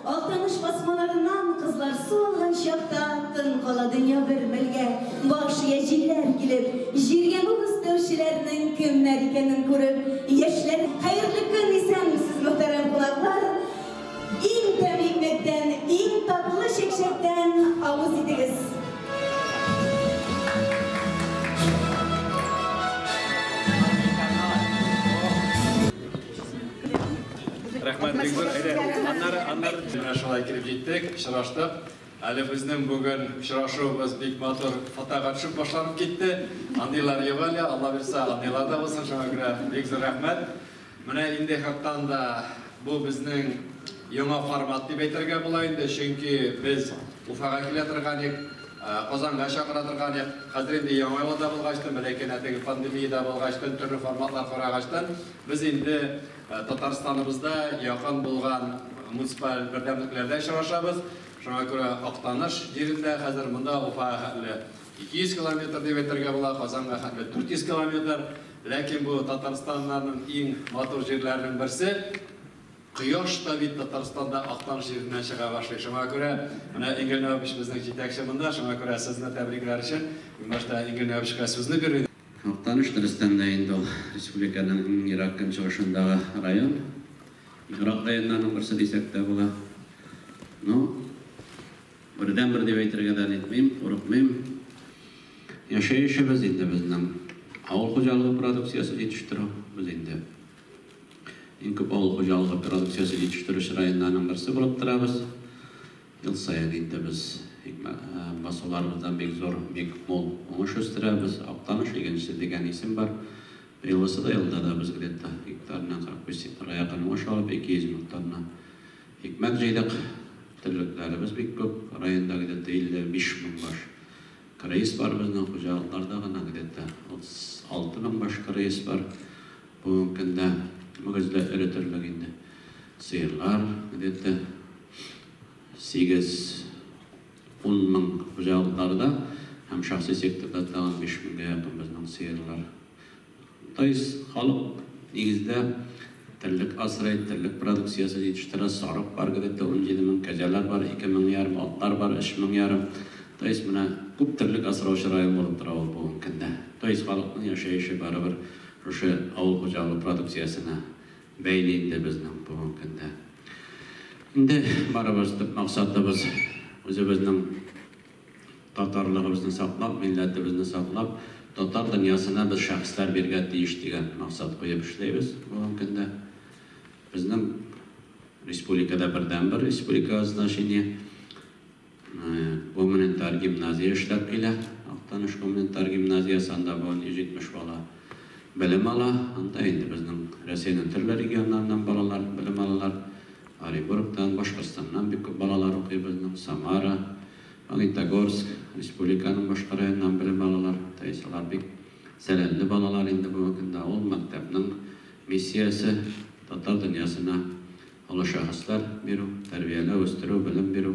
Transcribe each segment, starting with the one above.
Актаныш басмаларыннан кызлар су алган чакта тын кала дөнья бер мәлгә. Баш ия җилләр килеп, җиргә нур өстәүчеләрнең кемнәр икәнен күреп, яшьләр, хәерле көн, исәнмесез, мөхтәрәм кунаклар! Иң тәмле икмәктән, иң татлы чәкчәктән авыз итегез! Рәхмәт бик зур. Әйдә, аннары, аннары. Менә шулай килеп җиттек, очраштык. Әле безнең бүген очрашуыбыз бик матур фотога төшеп башланып китте. Андыйлар юк әле, Алла бирса, андыйлар да булсын, шуңа күрә бик зур рәхмәт. Менә инде хактан да бу безнең яңа формат дип әйтергә була инде, чөнки без Уфага килә торган идек, Казанга чакыра торган идек. Хәзер инде яңа елда булгачтын, ләкин теге пандемиядә булгачтын, төрле форматлар карагачтын, без инде Татарстаныбызда якын булган муниципаль бердәмлекләрдә очрашабыз. Шуңа күрә Актаныш җирендә хәзер монда Уфага хәтле 200 километр дип әйтергә була, Казанга хәтле 400 километр. Ләкин бу Татарстанның иң матур җирләренең берсе. Кояш та бит Татарстанда Актаныш җиреннән чыга башлый. Шуңа күрә менә Энгель Нәвәпович безнең җитәкче монда, шуңа күрә сезне тәбрикләр өчен мин башта Энгель Нәвәповичка сүзне бирер идем. Актаныш дөрестән дә инде ул республиканың иң ерак көнчыгышындагы район. Ерак районнарның берсе дисәк тә була. Ну, бердәнбер дип әйтергә дә нитмим, курыкмыйм. Яшәешебез инде безнең авыл хуҗалыгы продукциясе җитештерү. Без инде иң күп авыл хуҗалыгы продукциясе җитештерүче районнарның берсе булып торабыз. Ел саен инде без басуларыбыздан бик зур, бик мул уңыш үстерәбез. Актаныш игенчесе дигән исем бар. Быелгысы да елда да без где-то гектарыннан 45 центнерга якын уңыш алып, 200 мең тонна икмәк җыйдык. Терлекләребез бик күп. Районда где-то 55 мең баш кырыес бар безнең хуҗалыкларда гына где-то 36 мең баш кырыес бар. Бүгенге көндә мөгезле эре терлек инде. Сыерлар где-то 8-10 мең хуҗалыкларда һәм шәхси секторда тагын 5 меңгә якын безнең сыерлар. То есть халык нигездә терлек асрый, терлек продукциясе җитештерә, сарык бар где-то 17 мең, кәҗәләр бар 2 мең ярым, атлар бар 3 мең ярым. То есть менә күп терлек асраучы район булып тора ул бүгенге көндә. То есть халыкның яшәеше барыбер шушы авыл хуҗалыгы продукциясенә бәйле инде безнең бүгенге көндә. Инде барыбыз төп максатыбыз үзебезнең татарлыгыбызны саклап, милләтебезне саклап, татар дөньясына без шәхесләр бирергә тиеш дигән максат куеп эшләйбез бүгенге көндә. Безнең республикада бердәнбер республика значение гуманитар гимназия эшләп килә. Актаныш гуманитар гимназиясе, анда бүген 170 бала белем ала. Анда инде безнең Россиянең төрле регионнарыннан балалар белем алалар. Оренбургтан, Башкортстаннан бик күп балалар укый безнең, Самара, Магнитогорск, республиканың башка районнан белем алалар. То есть алар бик сәләтле балалар инде бүгенге көндә. Ул мәктәпнең миссиясе татар дөньясына олы шәхесләр бирү, тәрбияләү, үстерү, белем бирү.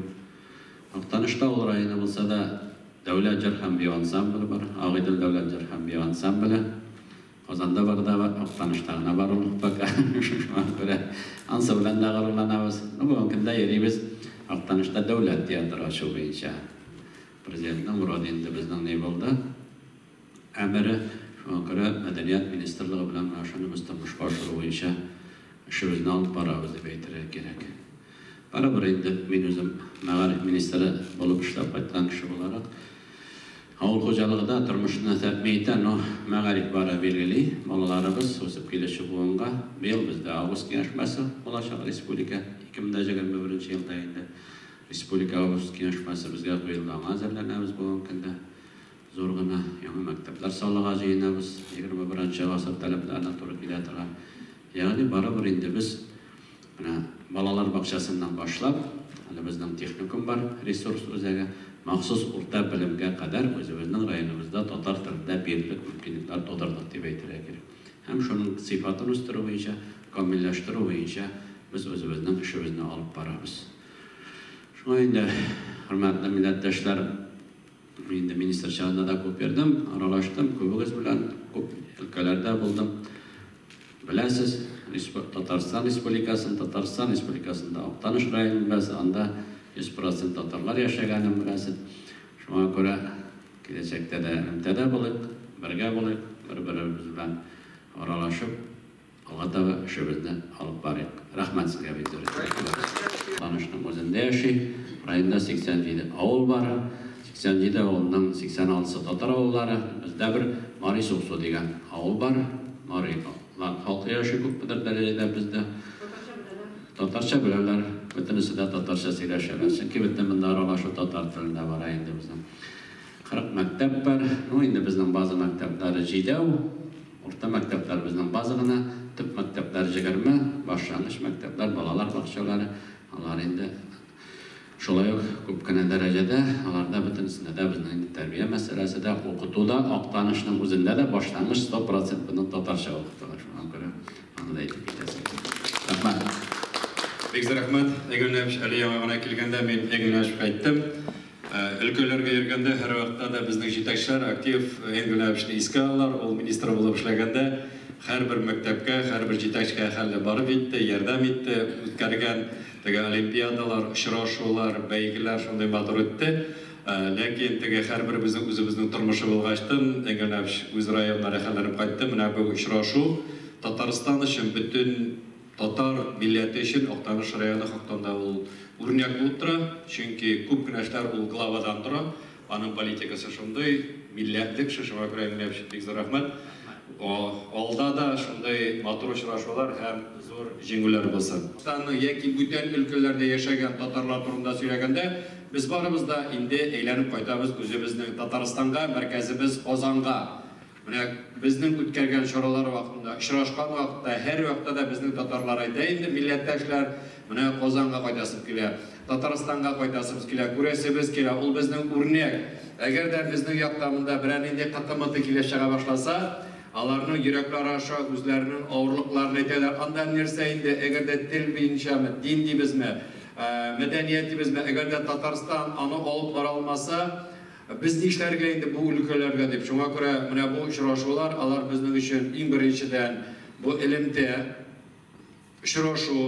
Актанышта ул районы булса да, дәүләт җыр һәм бию ансамбле бар, Агыйдел дәүләт җыр һәм бию ансамбле. Казанда бар да, Актанышта гына бар ул пока. Шуңа күрә ансы белән дә горурланабыз. Ну, бүгенге көндә йөрибез Актанышта дәүләт театры ачу буенча. Президентның вроде инде безнең ни булды? Әмере. Шуңа күрә Мәдәният министрлыгы белән менә шуны без тормышка ашыру буенча эшебезне алып барабыз дип әйтергә кирәк. Барыбер инде мин үзем мәгариф министры булып эшләп кайткан кеше буларак, авыл хуҗалыгы да тормышны тәэмин итә, но мәгариф бары билгели, балаларыбыз үсеп килүче буынга. Быел бездә август киңәшмәсе булачак республика 2021 елда инде республика август киңәшмәсе безгә куелды, аңа әзерләнәбез бүгенге көндә. Зур гына яңа мәктәпләр салырга җыенабыз, 21 гасыр таләпләренә туры килә торган. Ягъни барыбер инде без менә балалар бакчасыннан башлап, әле безнең техникум бар, ресурс үзәге, махсус урта белемгә кадәр үзебезнең районыбызда татар телендә бирерлек мөмкинлекләр тудырдык дип әйтергә кирәк. Һәм шуның сыйфатын үстерү буенча, камилләштерү буенча без үзебезнең эшебезне алып барабыз. Шуңа инде Хөрмәтле милләттәшләр, инде министр чагында да күп йөрдем, аралаштым, күбегез белән күп өлкәләрдә булдым. Беләсез, Татарстан Республикасын, Татарстан Республикасында Актаныш районын беләсез, анда 100% татарлар яшәгәнен беләсез. Шуңа күрә киләчәктә дә элемтәдә булыйк, бергә булыйк, бер-беребез белән аралашып, алга таба эшебезне алып барыйк. Рәхмәт сезгә бик зур. Актанышның үзендә яши, районда 87 авыл бар. 87 авылның 86-сы татар авыллары. Бездә бер Мари Суксу дигән авыл бар. Мари халкы яши күпмедер дәрәҗәдә бездә. Татарча беләләр, бөтенесе дә татарча сөйләшәләр. Чөнки бөтен монда аралашу татар телендә бара инде безнең. 40 мәктәп бар. Ну, инде безнең база мәктәпләре 7, урта мәктәпләр безнең база гына, төп мәктәпләр 20, башлангыч мәктәпләр, балалар бакчалары, алар инде шулай ук күп кенә дәрәҗәдә, аларда бөтенесендә дә безнең инде тәрбия мәсьәләсе дә, укыту да, Актанышның үзендә дә башлангыч 100% безнең татарча укытыла. Шуңа күрә аны да әйтеп китәсем. Рәхмәт. Бик зур рәхмәт. Эгел Нәбич, әле яңа гына килгәндә мин Эгел Нәбичкә әйттем. Өлкәләргә йөргәндә һәр вакытта да безнең җитәкчеләр актив Энгель Нәбичне искә алалар. Ул министр булып эшләгәндә һәрбер мәктәпкә, һәрбер җитәкчегә хәлле барып җитте, ярдәм итте, үткәргән теге олимпиадалар, очрашулар, бәйгеләр шундый матур үтте. Ләкин теге һәрберебезнең үзебезнең тормышы булгачтын, Энгель Нәбич үз районына рәхәтләнеп кайтты. Менә бу очрашу Татарстан өчен, бөтен татар милләте өчен Актаныш районы хактан да ул үрнәк булып тора. Чөнки күп кенә эшләр ул главадан тора. Аның политикасы шундый, милләтлек, шуңа күрә Энгель Нәбич бик зур рәхмәт. Алда да шундый матур очрашулар һәм зур җиңүләр булсын. Татарстанның яки бүтән өлкәләрдә яшәгән татарлар турында сөйләгәндә, без барыбыз да инде әйләнеп кайтабыз үзебезнең Татарстанга, мәркәзебез Казанга. Менә безнең үткәргән чаралар вакытында, очрашкан вакытта, һәр вакытта да безнең татарлар әйтә инде, милләттәшләр, менә Казанга кайтасыбыз килә, Татарстанга кайтасыбыз килә, күрәсебез килә, ул безнең үрнәк. Әгәр дә безнең якта монда берәр нинди кыты-мыты килеп чыга башласа, аларның йөрәкләре аша үзләренең авырлыкларын әйтәләр. Анда нәрсә инде, әгәр дә тел буенчамы, дин дибезме, мәдәният дибезме, әгәр дә Татарстан аны алып бара алмаса, без нишләргә инде бу өлкәләргә дип. Шуңа күрә менә бу очрашулар, алар безнең өчен иң беренчедән бу элемтә, очрашу.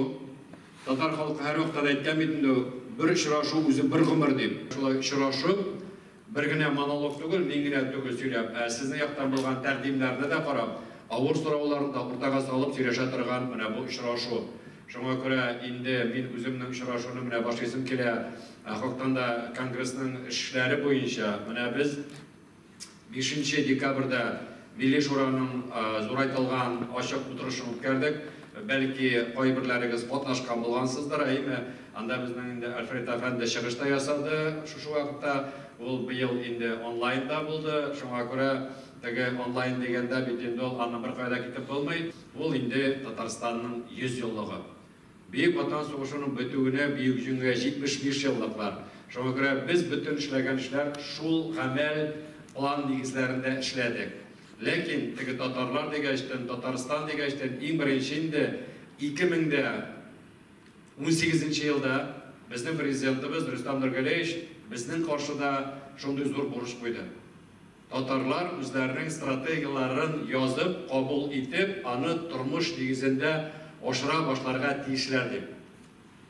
Татар халкы һәр вакытта да әйткән бит инде, бер очрашу үзе бер гомер дип. Шулай очрашып, бер генә монолог түгел, мин генә түгел сөйләп, ә сезнең яктан булган тәкъдимнәрне дә карап, авыр сорауларны да уртага салып сөйләшә торган менә бу очрашу. Шуңа күрә инде мин үземнең очрашуны менә башлыйсым килә. Хактан да конгрессның эшләре буенча менә без 5 декабрьдә Милли Шураның зурайтылган ачык утырышын үткәрдек. Бәлки кайберләрегез катнашкан булгансыздыр, әйме? Анда безнең инде Альфред әфәнде чыгыш та ясады. Шушы вакытта ул быел инде онлайнда булды. Шуңа күрә теге онлайн дигәндә бит инде ул аны беркая да китеп булмый. Ул инде Татарстанның 100 еллыгы. Бөек Ватан сугышының бетүенә, Бөек Җиңүгә 75 еллыклар. Шуңа күрә без бөтен эшләгән эшләр шул гамәл план нигезләрендә эшләдек. Ләкин теге татарлар дигәчтен, Татарстан дигәчтен, иң беренче инде 2018 елда безнең президентыбыз Рөстәм Нургалиевич безнең каршыда шундый зур бурыч куйды. Татарлар үзләренең стратегияләрен язып, кабул итеп, аны тормыш нигезендә ашыра башларга тиешләр дип.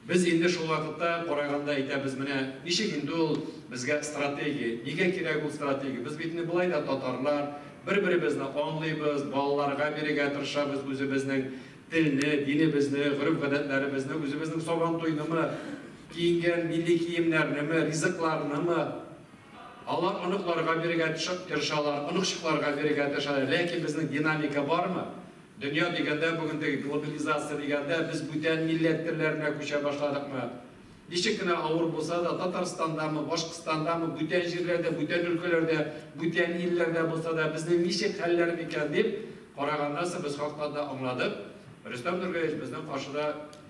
Без инде шул вакытта караганда әйтәбез, менә ничек инде ул безгә стратегия, нигә кирәк ул стратегия? Без бит инде болай да татарлар, бер-беребезне аңлыйбыз, балаларга бирергә тырышабыз үзебезнең телне, динебезне, гореф-гадәтләребезне, үзебезнең сабан туйнымы, киенгән милли киемнәрнеме, ризыкларнымы. Алар оныкларга бирергә тырышалар, оныкчыкларга бирергә тырышалар. Ләкин безнең динамика бармы? Дөнья дигәндә, бүген теге глобализация дигәндә, без бүтән милләт телләренә күчә башладыкмы? Ничек кенә авыр булса да, Татарстандамы, Башкортстандамы, бүтән җирләрдә, бүтән өлкәләрдә, бүтән илләрдә булса да, безнең ничек хәлләр микән дип караганнан соң без хакта да аңладык. Рөстәм Нургалиевич безнең каршыда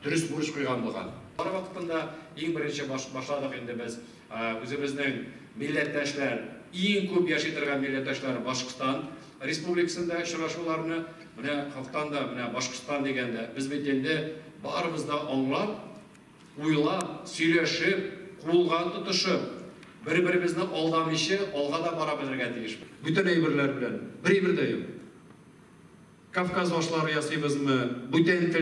дөрес бурыч куйган булган. Бар вакытында иң беренче башладык инде без үзебезнең милләттәшләр, иң күп яши торган милләттәшләр Башкортстан Республикасында очрашуларны, менә хактан да, менә Башкортстан дигәндә, без бит инде барыбыз да аңлап, уйлап, сөйләшеп, кулга тотышып, бер-беребезне алдамыйча алга да бара белергә тиешбез. Бүтән әйберләр белән бер әйбер дә юк. Кавказ ашлары ясыйбызмы, бүтән тел